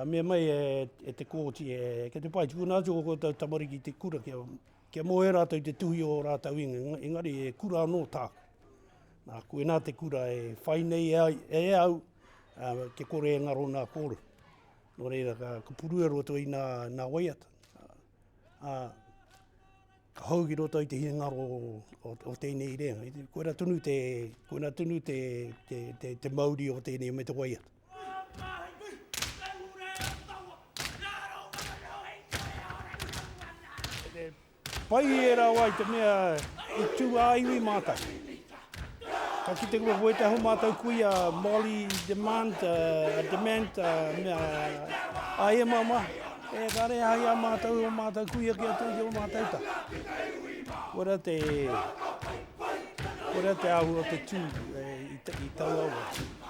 Ka mea mai e, e te kōti, e, kei te pai, tukuna atu o koutou tamariki i te kura kia, kia mōhio rātou i te tuhi o rātou inga, engari e kura anō tāku. Nā, koinā te kura e whai nei e, e au, ā, kia kore e ngaro nā kōrero. Nō reira, ka, ka purua roto i nā, nā waiata. Ā, ka hou ki roto i te hinengaro o, o, o tēnei reanga. Koirā tonu te, koirā tonu te, te, te, te mauri o tēnei me te waiata. Pai ērā wā i te mea i tū ā-iwi mātou. Ka kite koe ko ētahi o mātou kuia Molly Demand, uh, Demand, uh, mea, a e mama, e kare ai a mātou o mātou kuia ki atu i o mātou ta. Koira te, koira te āhua o te tū e, i, i taua wā.